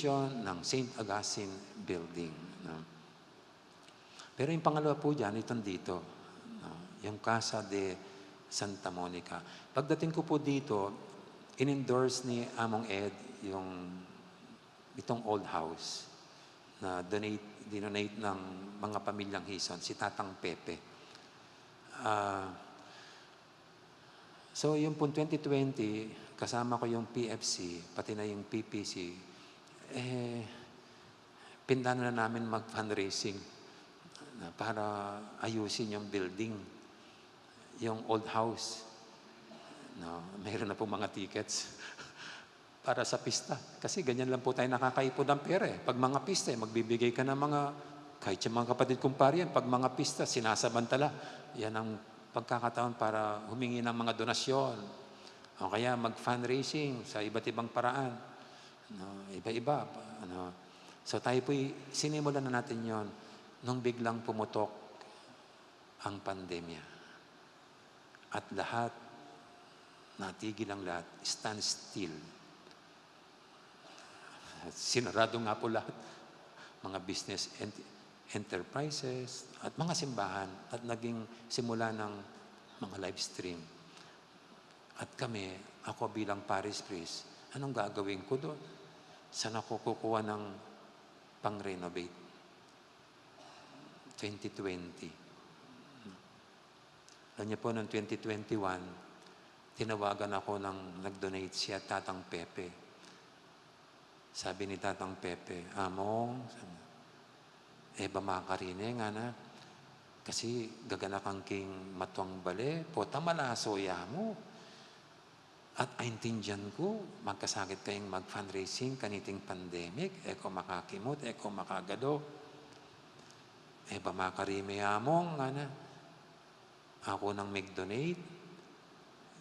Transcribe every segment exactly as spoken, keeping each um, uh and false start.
ng Saint Augustine Building, no? Pero yung pangalawa po dyan, itong dito, no? Yung Casa de Santa Monica. Pagdating ko po dito, in-endorse ni Among Ed yung itong old house na donate, dinonate ng mga pamilyang Hizon, si Tatang Pepe. Ah, so, yung pong twenty twenty, kasama ko yung P F C, pati na yung P P C, eh, pinlano na namin mag-fundraising na para ayusin yung building, yung old house. No, mayroon na pong mga tickets para sa pista. Kasi ganyan lang po tayo nakakaipon ng pera, eh. Pag mga pista, eh, magbibigay ka ng mga, kahit yung mga kapatid kumpare yan, pag mga pista, sinasamantala. Yan ang pagkakataon para humingi ng mga donasyon. O kaya mag-fundraising sa iba't ibang paraan. No, iba-iba. Ano. So tayo po'y, sinimulan na natin yon nung biglang pumutok ang pandemya. At lahat, natigil ang lahat, standstill. Sinarado nga po lahat. Mga business ent-, enterprises, at mga simbahan, at naging simula ng mga live stream. At kami, ako bilang parish priest, anong gagawin ko doon? Saan ako kukuha ng pang-renovate? Twenty twenty. Alam niyo po, noong twenty twenty-one, tinawagan ako ng nag-donate, siya, Tatang Pepe. Sabi ni Tatang Pepe, "Among," sabi, "e ba makarine," ngana, "kasi gaganakan king matuang bale, pota malaso ya mu. At aintindian ku, magkasakit kayong mag-fundraising kaniting pandemic, e ko makakimut, e ko makagado. E ba makarime, Among?" ngana. "Aku nang mag-donate.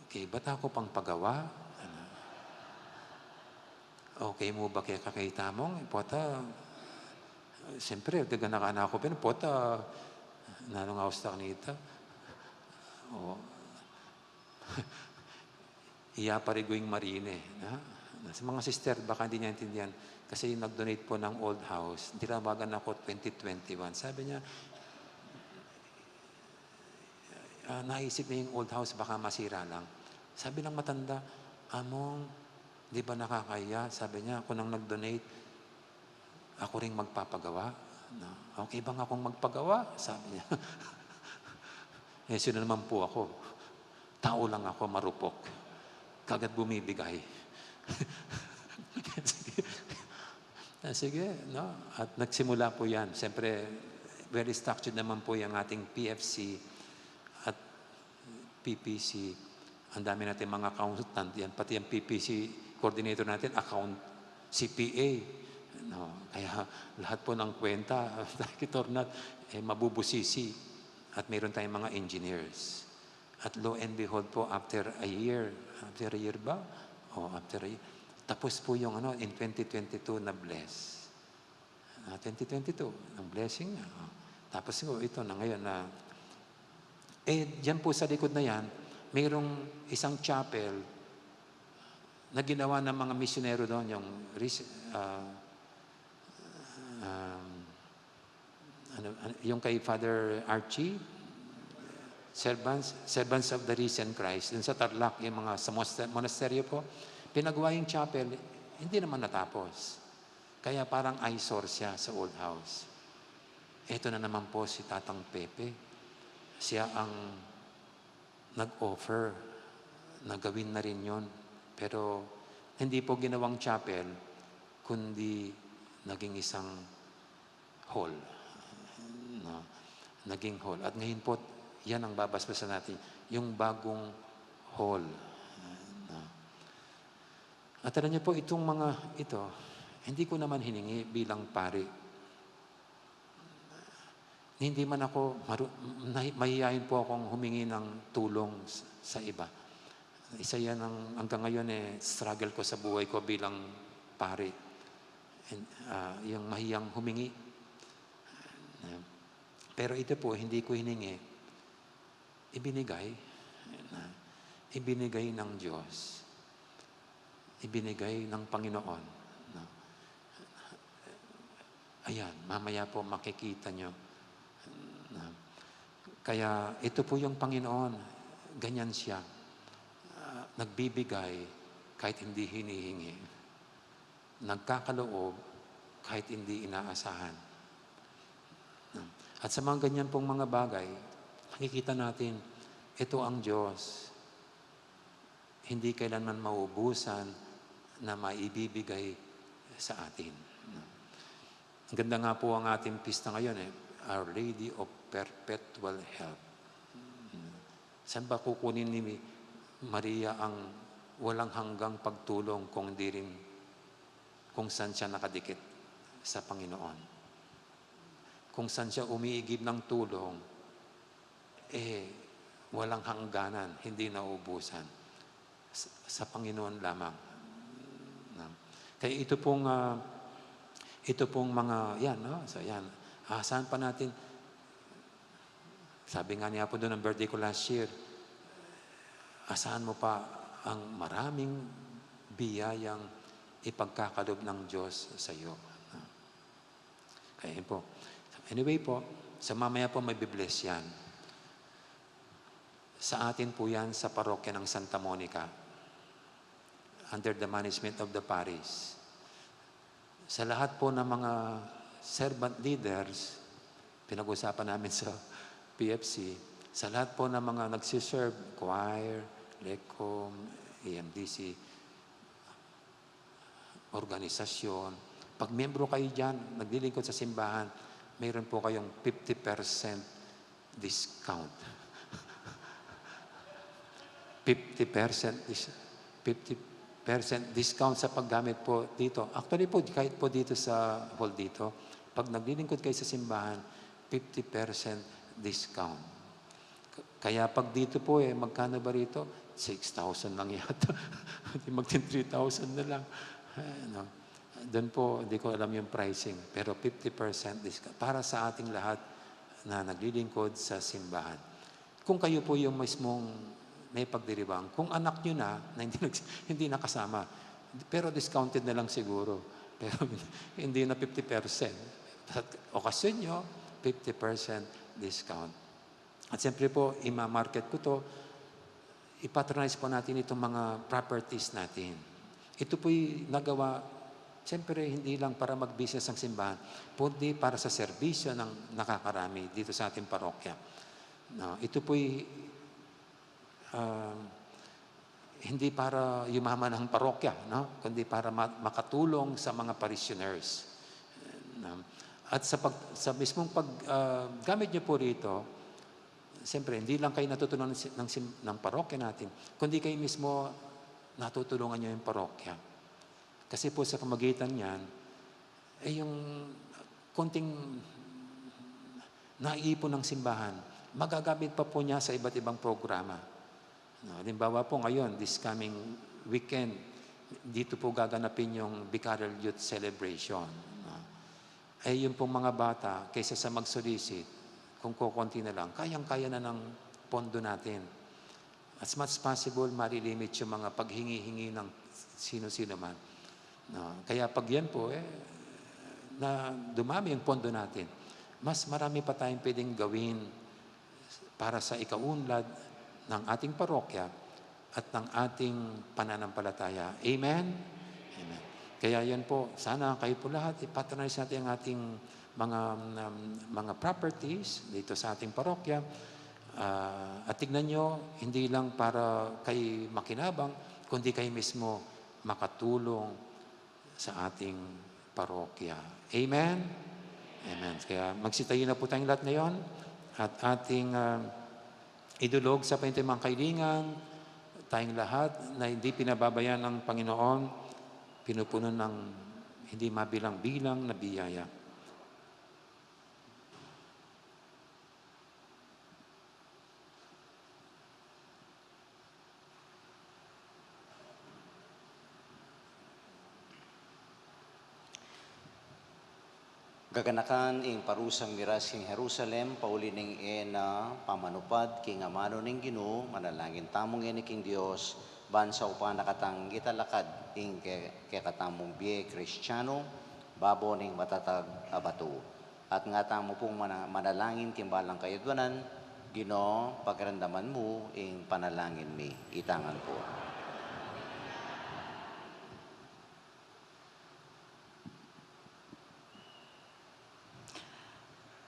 Kaybat aku pang pagawa?" ngana. "Okay mu ba keka kaybat, Among?" Pota, siyempre, gaganakan na ku pin, pota, nanu nga usta kanita? O, iya pa rin ing marine, ha? Na, sa mga sister, baka hindi niya intindihan. Kasi yung nag-donate po ng old house, tinawagan ako twenty twenty-one. Sabi niya, ah, naisip niya yung old house, baka masira lang. Sabi ng matanda, "Among, di ba nakakahiya?" Sabi niya, "Ako nang nag-donate, ako ring magpapagawa." No? "Okay bang akong magpagawa?" sabi niya. Eh, sino naman po ako? Tao lang ako, marupok. Kagad bumibigay. Sige. Ah, sige, no? At nagsimula po yan. Siyempre, well structured naman po yung ating P F C at P P C. Ang dami natin mga accountant. Yan, pati yung P P C coordinator natin, account, C P A. No? Kaya lahat po ng kwenta, like it or not, eh, mabubusisi. At mayroon tayong mga engineers. At lo and behold po, after a year, after a year ba? O, after a year, tapos po yung ano, in twenty twenty-two na bless. Ah, twenty twenty-two, ang blessing na. Ah, tapos po, ito na ngayon na, eh, dyan po sa likod na yan, mayroong isang chapel na ginawa ng mga misyonero doon, yung res-, ah, um, ano, ano, yung kay Father Archie, Servants, Servants of the Risen Christ, dun sa Tarlac, yung mga sa monaste-, monasteryo po, pinagawa yung chapel, hindi naman natapos. Kaya parang eyesore siya sa old house. Eto na naman po si Tatang Pepe. Siya ang nag-offer na gawin na rin yun. Pero hindi po ginawang chapel, kundi naging isang hall. No? Naging hall. At ngayon po, yan ang babasbasan natin, yung bagong hall. No? At alam niyo po, itong mga ito, hindi ko naman hiningi bilang pari. Hindi man ako maru-, nahi-, mahiyain po akong humingi ng tulong s-, sa iba. Isa yan ang, hanggang ngayon, eh, struggle ko sa buhay ko bilang pari. And, ah, yung mahiyang humingi. Pero ito po, hindi ko hiningi. Ibinigay. Ibinigay ng Diyos. Ibinigay ng Panginoon. No? Ayan, mamaya po makikita nyo. Kaya ito po yung Panginoon, ganyan siya. Ah, nagbibigay kahit hindi hinihingi. Nagkakaloob kahit hindi inaasahan. At sa mga ganyan pong mga bagay, makikita natin, ito ang Diyos. Hindi kailanman maubusan na maibibigay sa atin. Ang ganda nga po ang ating pista ngayon, eh, Our Lady of Perpetual Help. Saan ba kukunin ni Maria ang walang hanggang pagtulong kung hindi rin kung saan siya nakadikit sa Panginoon? Kung saan siya umiigib ng tulong, eh, walang hangganan, hindi nauubusan. Sa, sa Panginoon lamang. Na, kaya ito pong, ah, ito pong mga, yan, no? So, yan. Asahan pa natin, sabi nga niya po doon ng birthday ko last year, asahan mo pa ang maraming biyayang ipagkakalob ng Diyos sa iyo. Kaya yun po. Anyway po, sa mamaya po may Biblia yan. Sa atin po yan sa parokya ng Santa Monica, under the management of the parish. Sa lahat po ng mga servant leaders, pinag-usapan namin sa P F C, sa lahat po ng mga nagsiserve, choir, lecom, A M D C, organisasyon, pag miyembro kayo dyan, naglilingkod sa simbahan, mayroon po kayong fifty percent discount. Fifty percent dis-, fifty percent discount sa paggamit po dito. Actually po, kahit po dito sa hall dito, pag naglilingkod kayo sa simbahan, fifty percent discount. K-, kaya pag dito po, eh, magkano ba rito? Six thousand lang yata. Di magting three thousand na lang. Eh, no? Doon po, hindi ko alam yung pricing, pero fifty percent discount para sa ating lahat na naglilingkod sa simbahan. Kung kayo po yung mismong may pagdiriwang, kung anak nyo na, na hindi nags-, hindi nakasama, pero discounted na lang siguro. Pero hindi na fifty percent. Sa okasyon nyo, fifty percent discount. At siyempre po, ima-market ko 'to, ipatronize po natin itong mga properties natin. Ito po'y nagawa, siyempre, hindi lang para mag-business ang simbahan, kundi para sa serbisyo ng nakakarami dito sa ating parokya. No, ito po'y, um, hindi para yumaman ang parokya, no? Kundi para ma-, makatulong sa mga parishioners. No? At sa pag-, sa mismong pag-, ah, gamit niyo po rito, siyempre, hindi lang kayo natutulungan ng si-, ng sim-, ng parokya natin, kundi kayo mismo natutulungan niyo yung parokya. Kasi po sa pamagitan niyan, eh, yung konting naiipon ng simbahan, magagamit pa po niya sa iba't ibang programa. No, halimbawa po ngayon, this coming weekend, dito po gaganapin yung Vicarial Youth Celebration. No? Eh, yun pong mga bata, kaysa sa mag-solicit, kung kokonti na lang, kayang-kaya na ng pondo natin. As much as possible, malilimit yung mga paghingi-hingi ng sino-sino man. No? Kaya pag yan po, eh, na dumami yung pondo natin, mas marami pa tayong pwedeng gawin para sa ikaunlad ng ating parokya at ng ating pananampalataya. Amen? Amen. Kaya yan po, sana kayo po lahat, ipatronize natin ang ating mga, um, mga properties dito sa ating parokya. Ah, at tignan nyo, hindi lang para kay makinabang, kundi kayo mismo makatulong sa ating parokya. Amen? Amen. Kaya magsitayo na po tayong lahat ngayon at ating, ah, idulog sa panintay mga kailingan, tayong lahat na hindi pinababayaan ng Panginoon, pinupuno ng hindi mabilang-bilang na biyaya. Gaganakan ing parusang miras king Jerusalem, pauli ning e na pamanupad king amanu ning Ginu, manalangin tamung e na king Dios, ban saupan na katang italakad ing ke-, kekatamung bie Kristiano, babo ning matatag a batu. At ngatamu pung mana-, manalangin king balang kayadwanan, Ginu, pakiramdaman mu ing panalangin mi. Itang ngan pu.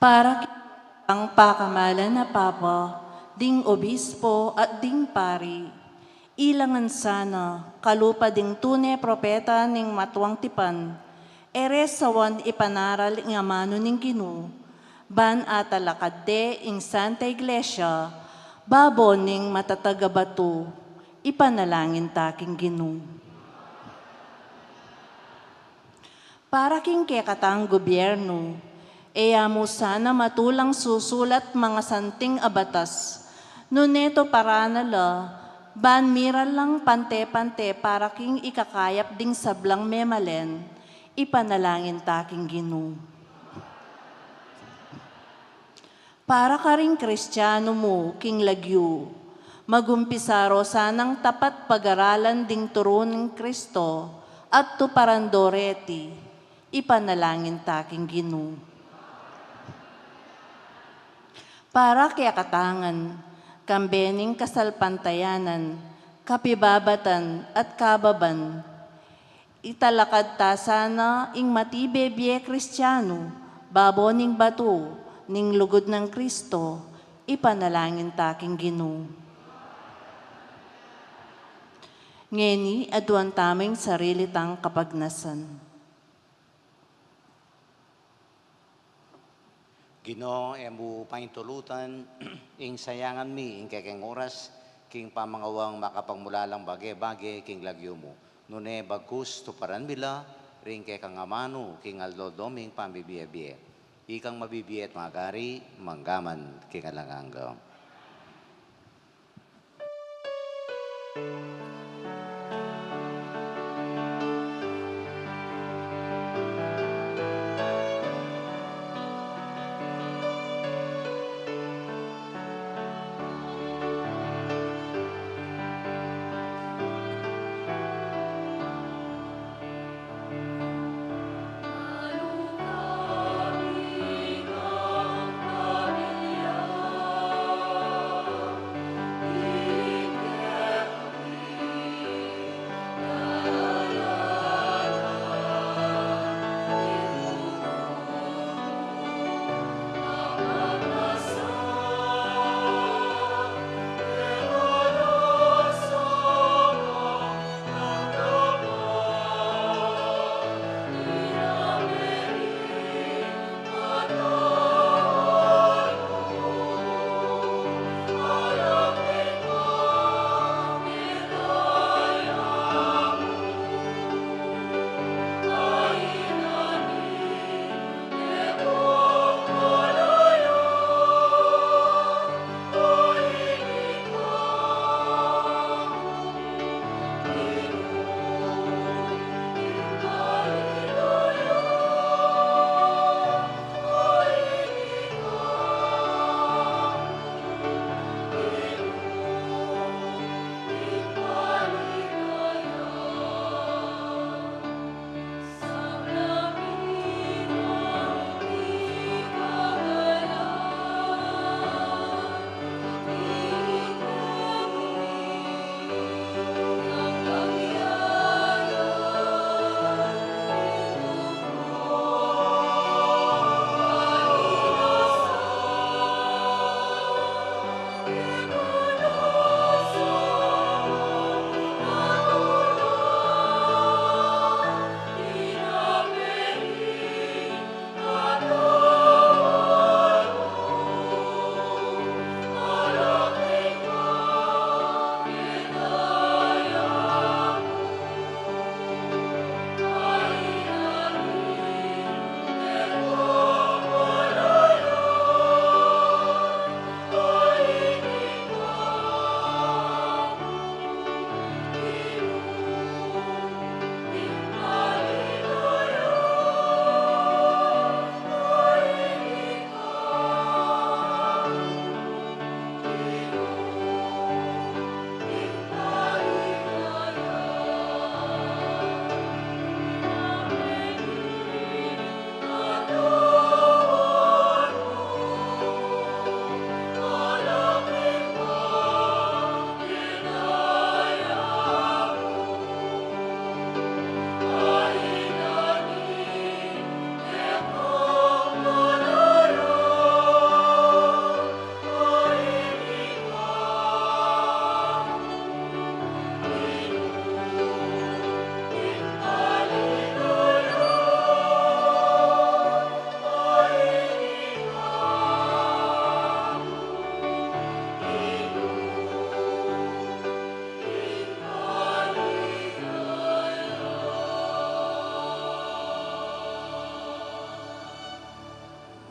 Para king pakamalan a Papa, ding obispo at ding pari, ilangan sana kalupa ding tune propeta ning matuang tipan, e re sawan ipanaral ing amanu ning Ginu, ban atalakad de ing Santa Iglesia babo ning matatag a batu. Ipanalangin ta king Ginu. Para king kekatang gobyernu, e ya mu sana matulang susulat mangasanting a batas, nune tuparan na la, ban mira lang pante-pante para king ikakayap ding sablang memalen. Ipanalangin ta king Ginu. Para karing Kristianu mu king lagyu, magumpisa ro sanang tapat pagaralan ding turu ning Kristo at tuparan do reti. Ipanalangin ta king Ginu. Para kekatang ngan, kambe ning kasalpantayanan, kapibabatan at kababan, italakad ta sana ing matibe bie Kristianu babo ning batu ning lugud nang Kristo. Ipanalangin ta king Ginu. Ngeni, aduan tamu ing sarili tang kapagnasan. Ginu, e mu paintulutan ing sayangan mi ing kekeng oras king pamangawang makapagmulalang bage-bage king lagyu mu. Nune bagkus tuparan mi la ring kekang amanu king aldo-aldo ming pamibie-bie. Ikang mabibie at magari, mangga man king alang angga.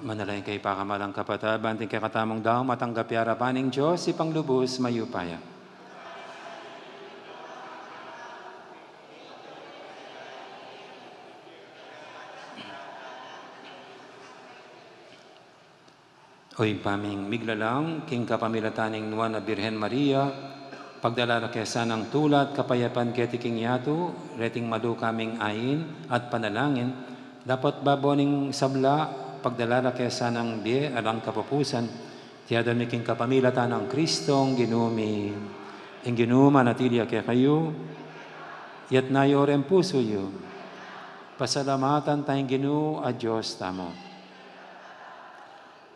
Manalangin kayu, pakamalan kung kapatad, ban ing kekatamung daun matanggap ya arapan ning Dios, Ibpang lubus mayupaya. O Ibpa ming miglalang, king kapamilatan ning Nuan a Birhen Maria, pagdala ra ke sanang tula at kapayapan keti king yatu, reting malu kaming ain at panalangin, dapot babo ning sabla, pagdala ra ke sanang bie alang kapupusan, iti adwan mi king kapamilatan nang Kristong Ginu mi. Ing Ginu manatili ya kekayu, iyatas yu ring pusu yu. Pasalamatan taya ing Ginu a Dios tamu.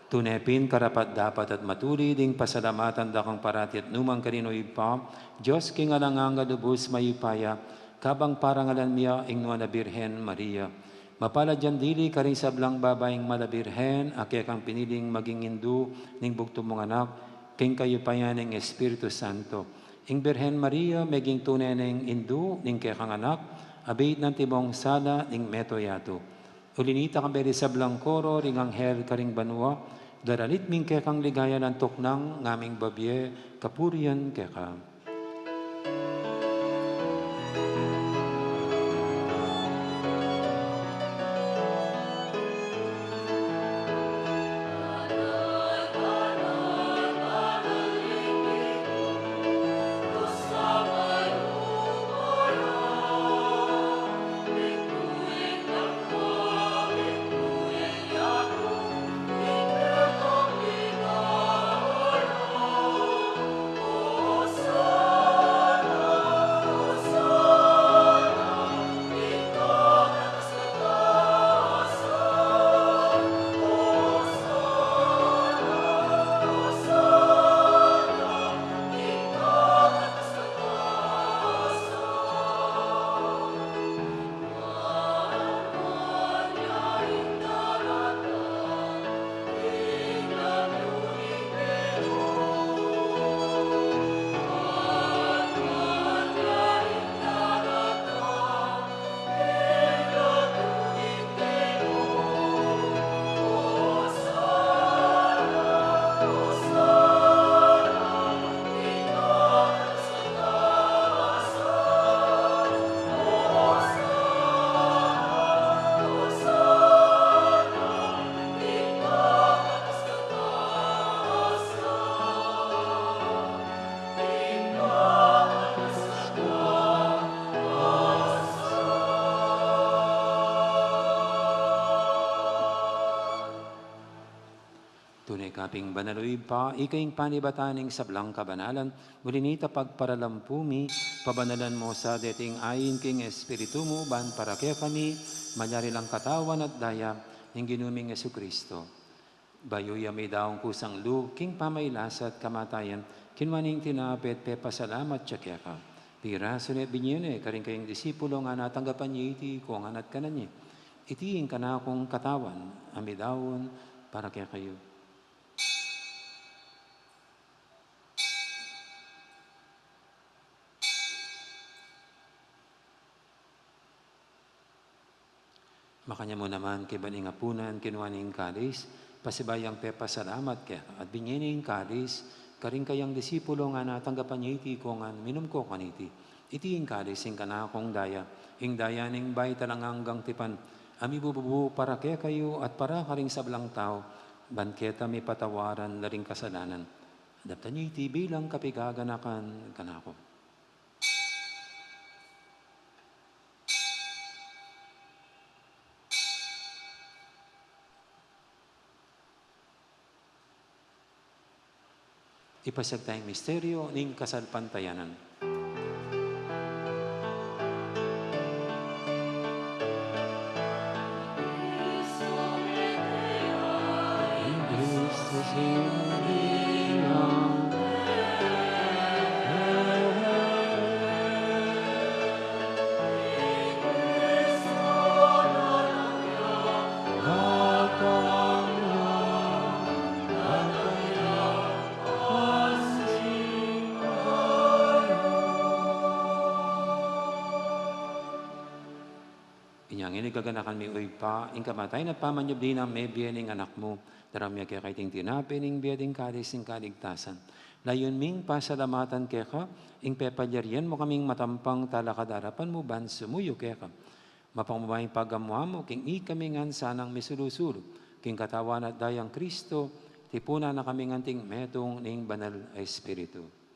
Tune pin karapat-dapat at matulid ing pasalamatan da kang parati at nukarin man, O Ibpa, Dios king alang angga, lubus mayupaya, kabang parangalan mi ya ing Nuan a Birhen Maria. Mapalad yang dili karing sablang babaing mala birhen a kekang piniling maging indu ning bugtung mung Anak, king kayupayan ning Espiritu Santo. Ing Birhen Maria meging tune neng indu ning kekang Anak, abit nang tibong sala ning meto yatu. Uli na nita, kayabe ring sablang koro ring anghel karing banua, daralit mi ing kekang ligaya, lantuk nang ngaming babie kapurian keka. Tune ka pin banal, O Ibpa, ika ing panibatan ning sablang kabanalan, uli na nita pagparalampu mi, pabanalan mu sa deting ain king Espiritu mu, ban para kekami, malyari lang katawan at daya ning Ginu ming Jesucristo. Bayu ya midaun kusang lub king pamagkasakit at kamatayan, kinua ne ing tinape at pepasalamat ya keka. Pirasu ne, binie ne karing kayang disipulo, ngana, tanggapan ye iti, ikong ngan at kanan ye. Iti ing kanakung katawan a midaun para kekayu. Makanyan mu naman, kaybat ning apunan, kinua ne ing kalis, pasibayu yang pepasalamat keka, at binie ne ing kalis karing kayang disipulo, ngana, tanggapan ye iti, ikong ngan, minum ko kaniti. Iti ing kalis ning kanakung daya, ing daya ning bayu at alang anggang tipan, a mibubu para kekayu at para karing sablang tau, ban keta mipatawaran la ring kasalanan. Daptan ye iti bilang kapaganakan kanaku. Ipasiag taya ing misteryu ning kasalpantayanan. Ngeni gaganakan mi, o Ibpa, ing kamatayan at pamanyubli nang mebie ning Anak mu. Daraun mi keka iting tinape ning bie at ing kalis ning kaligtasan. Layun ming pasalamatan keka ing pepalyarian mu kaming matampang talakad king arapan mu ban sumuyu keka. Mapagmamay pagamu-amu king ikami ngan sanang misulu-sulu king katawan at dayang Kristo, tipunan na kami ngan anting metung ning Banal a Espiritu.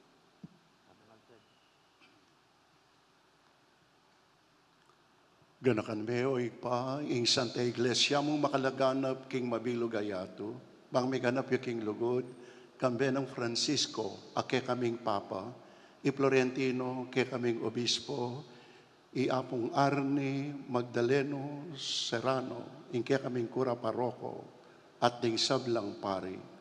Ganakan me, o Ibpa, ing Santa Iglesia mung makalaganap king mabilug a yatu, bang miganap ya king lugud, kambe nang Francisco, a kekaming Papa, i Florentino, kekaming Obispo, i Apung Arnie Magdaleno Serrano, ing kekaming Kura Paroko, at ding sablang pari.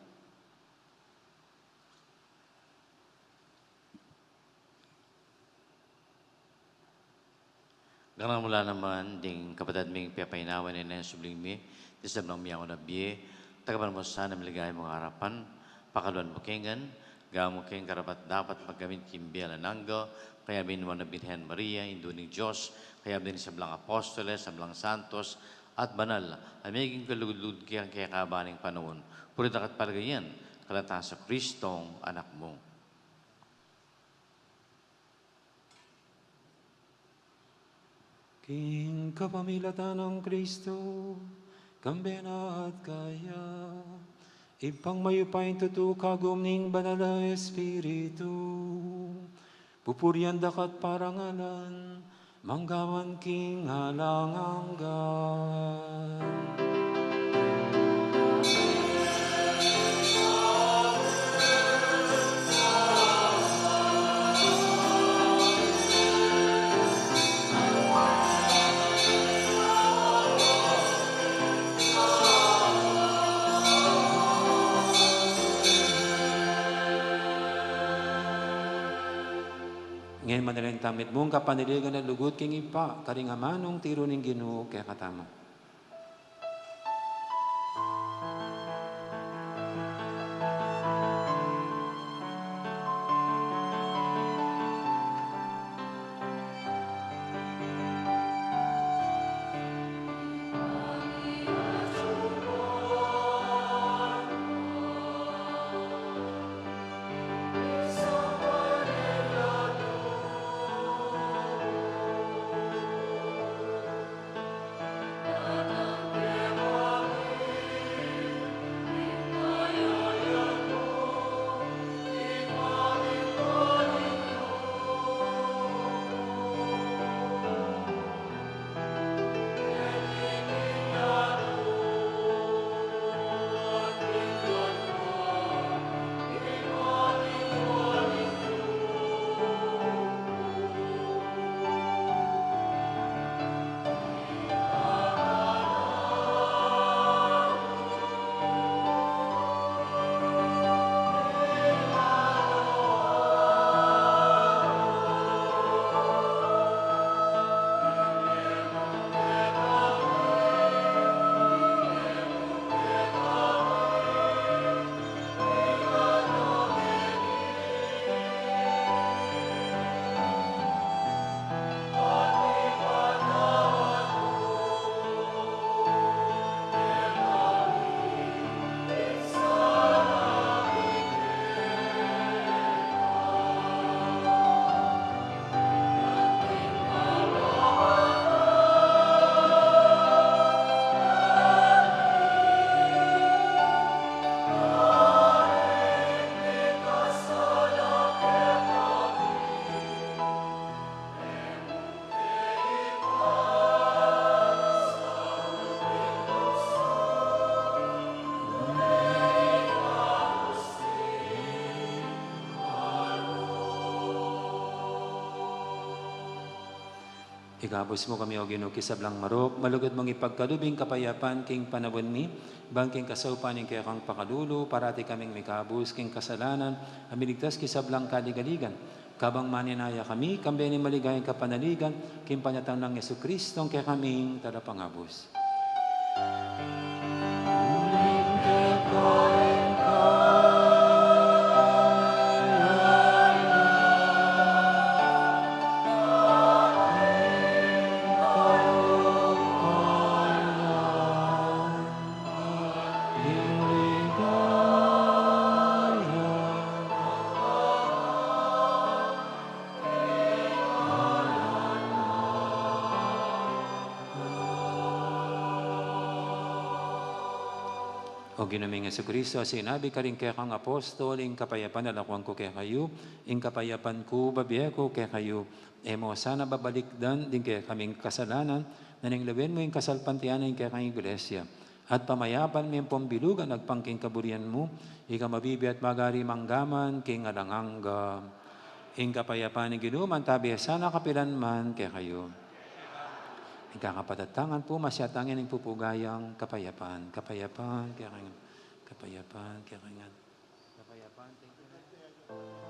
Ganakan mu la naman ding kapatad ming pepaynawan ning subling mie, ding sablang miyaun a bie, tagapan mu sana king ligaya mung arapan, pakaluan mu kami ngan, gawan mu kaming karapat-dapat magkamit king bie alang angga, kayabe ning Nuan a Birhen Maria, Indu ning Dios, kayabe ding sablang apostoles, sablang santos, at banal, a meging kalugud-lugud keka king kekaban ning panaun, purian da ka at paligayan, kayabe nang Kristong Anak mu. King kapamilatan nang Kristo, kambe na at kaya, Ibpang mayupaya, ing tutu kagum ning Banal a Espiritu, pupurian da ka at parangalan, manggaman king alang angga. Ngeni manalangin tamu mitmung kapanaligan at lugud king Ibpa, karing amanung tiru ning Ginu kekatamu. Ikabus mu kami, O Ginu, king sablang marok, malugud mung ipagkalub ing kapayapan king panaun mi, ban king kasaupan ning kekang pakalulu, parati kaming mikabus king kasalanan, a miligtas king sablang kaligaligan. Kabang manenaya kami, kambe ning maligayang kapanaligan, king panyatang nang Jesucristo, ing kekaming Talapangabus. O Ginu ming Jesucristo, sinabi mu karing kekang apostol, ing kapayapan lakuan ku kekayu, ing kapayapan ku bibie ku kekayu. E mu sana babalikdan ding kekaming kasalanan, nune lawen mu ing kasalpantayanan ning kekang Iglesia. At pamayapan me ampong bilugan agpang king kaburian mu, ika a mabibie at magari mangga man king alang angga. Ing kapayapan ning Ginu mantabi sana kapilan man kekayu. Ing kakapatad tang ampo, masyat tang ing pupugayan, kapayapan, kapayapan, kekayu ngan, kapayapan, kekayu ngan, kapayapan, thank you, Lord.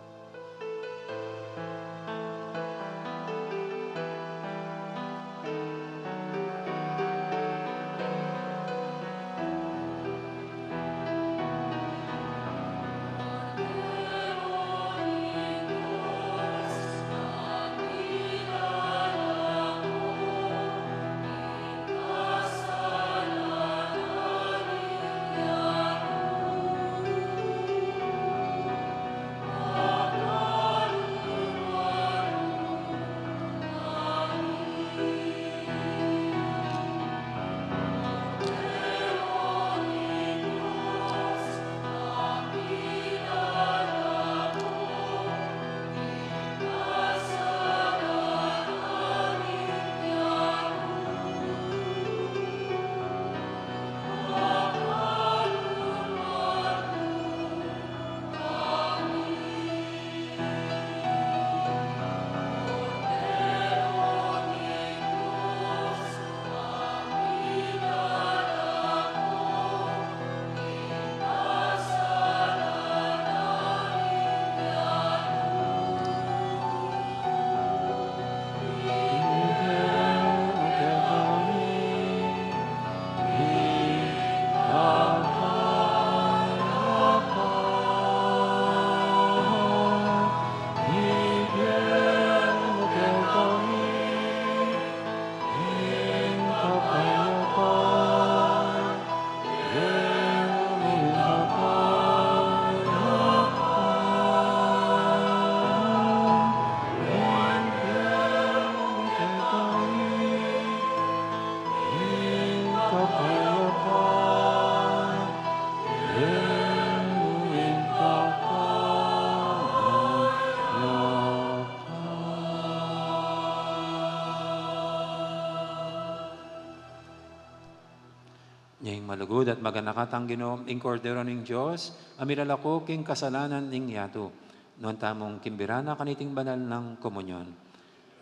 Ing malugud at maganaka tang Ginu, ing Kordero ning Dios, a milalako king kasalanan ning yatu. Nuan tamung kimbira na kaniting banal nang komunyon.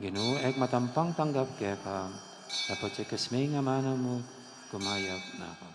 Ginu, e ku matampang tanggap keka, dapot ya ikasme ing amanu mu, kumayap na ku.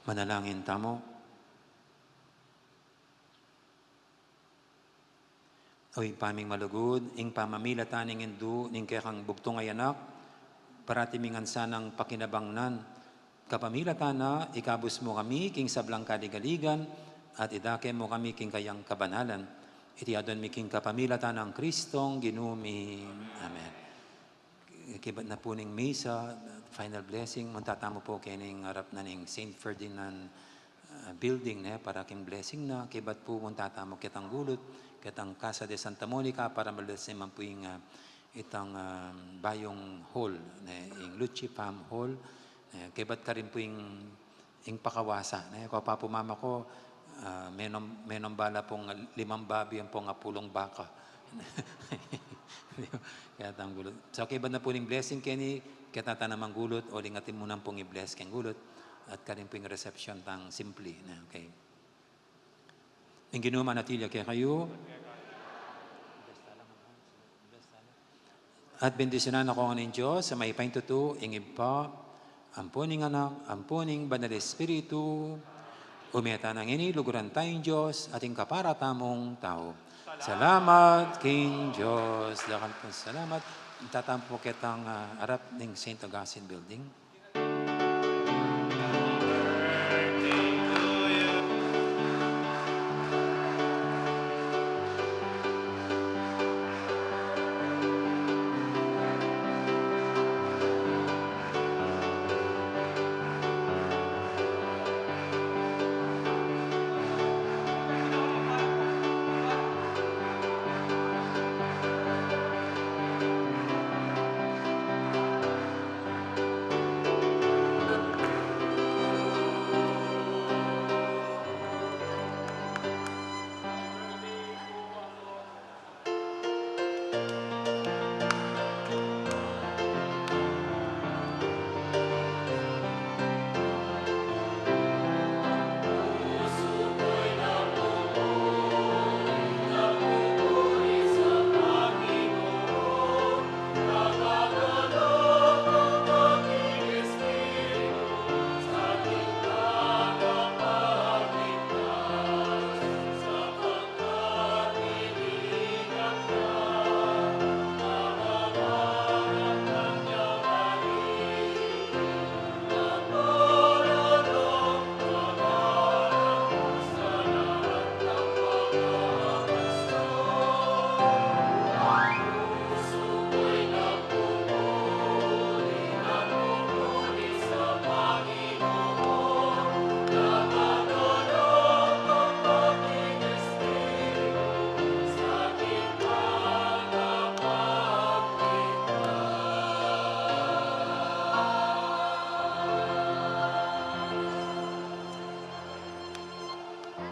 Manalangin tamu. O Ibpa ming malugud, ing pamamilatan ning Indu ning kekang bugtung a Anak, parati mi ngan sanang pakinabangnan. Kapamilatan na, ikabus mu kami king sablang kaligaligan, at idake mu kami king kayang kabanalan. Iti adwan mi king kapamilatan nang Kristong Ginu mi. Amen. Kebat na pu ning misa, final blessing, munta tamu pu kening arap na ning Saint Ferdinand, ah, building, ne, para king blessing na. Kebat pu munta tamu ketang gulut, ketang Casa de Santa Monica, para ma-bless ne man pu ing, ah, itang, ah, bayung hall, ne, ing Luchi Farm Hall, ne. Kebat karin pu ing ing pakawasa, ne? Kua pa pu mama ku, ah, menom-, menom bala pung limang babi ampong apulung baka. Kaya tang gulut. So, kebat na pu ning blessing keni, keta tana mang gulut, uling atin mu na pung i-bless keng gulut. At karin pu ing reception tang simple na, okay. Ing Ginu manatili ya kekayu. At bendisyunan na kayu ngan ning Dios a mayupaya ing tutu, ing Ibpa, ampo ning Anak, ampo ning Banal Espiritu. Ume tana ngeni, luguran taya ing Dios, at ing kapara tamung tau. Salamat king Dios. Dakal pung salamat. Tatampu ketang, ah, arap ning Saint Augustine Building.